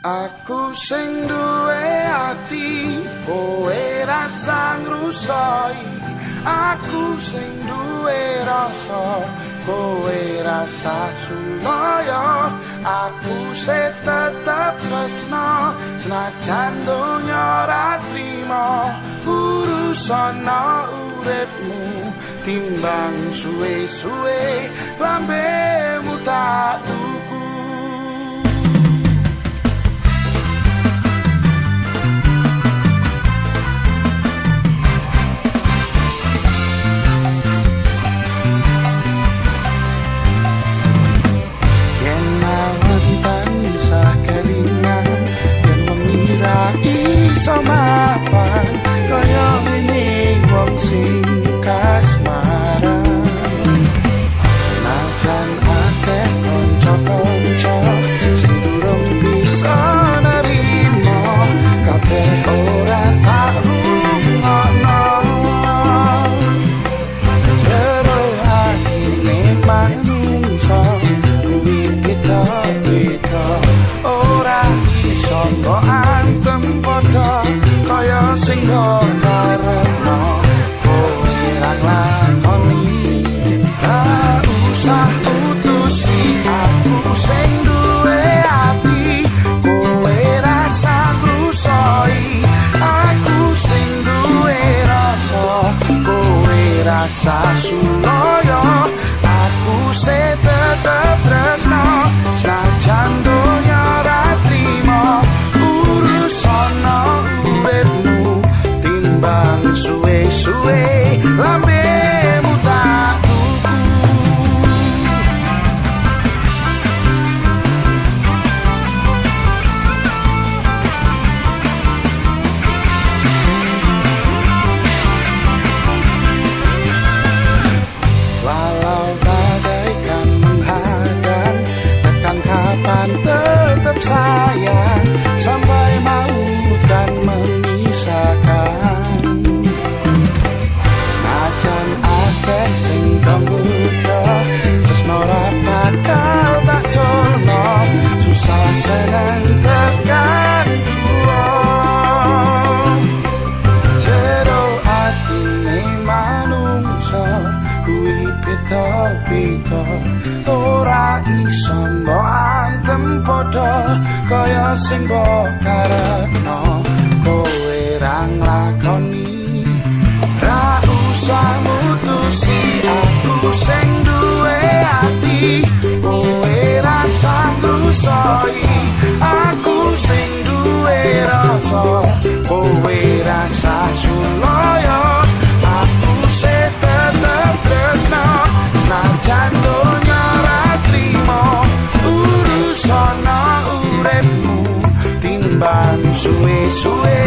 Aku sing duwe ati, kowe rasa ngrusoi. Aku sing duwe rasa, kowe rasa sulaya. Aku se tetep tresno, senajan donya ora trimo. Urusana uripmu, timbang suwe-suwe lambemu tak tuku. Yen awan tansah kelingan, yen wengi ra iso mapan, kaya ngene wong sing kasmaran. Senajan akeh kanca-kanca sing durung bisa nerima, kabeh ora tak rungokno. Jero atine manungsa kuwi beda-beda, ora iso mbok antem padha kaya sing mbok karepno. Kowe ra nglakoni, ra usah utusi. Aku sing duwe ati, kowe rasa ngrusoi. Aku sing duwe rasa, kowe rasa sulaya. Aku se tetep tresno, senajan donya ora trimo. Urusana uripmu, timbang suwe-suwe lambemu tak tuku. Walau bagaikan menghadang, tekan kapan tetep sayang, sampai maut kan memisahkan. Senajan akeh sing nggodha, tresno ra bakal tak culno. Susah seneng tekan tuwa, jero atine manungsa kuwi beda-beda, ora iso mbok antem padha kaya sing mbok karepno. Kowe ra nglakoni, ra usah mutusi. Aku sing duwe ati, kowe rasa ngrusoi. Aku sing duwe rasa, kowe rasa sulaya. Aku se tetep tresno, senajan donya ora trimo. Urusana uripmu, timbang suwe-suwe.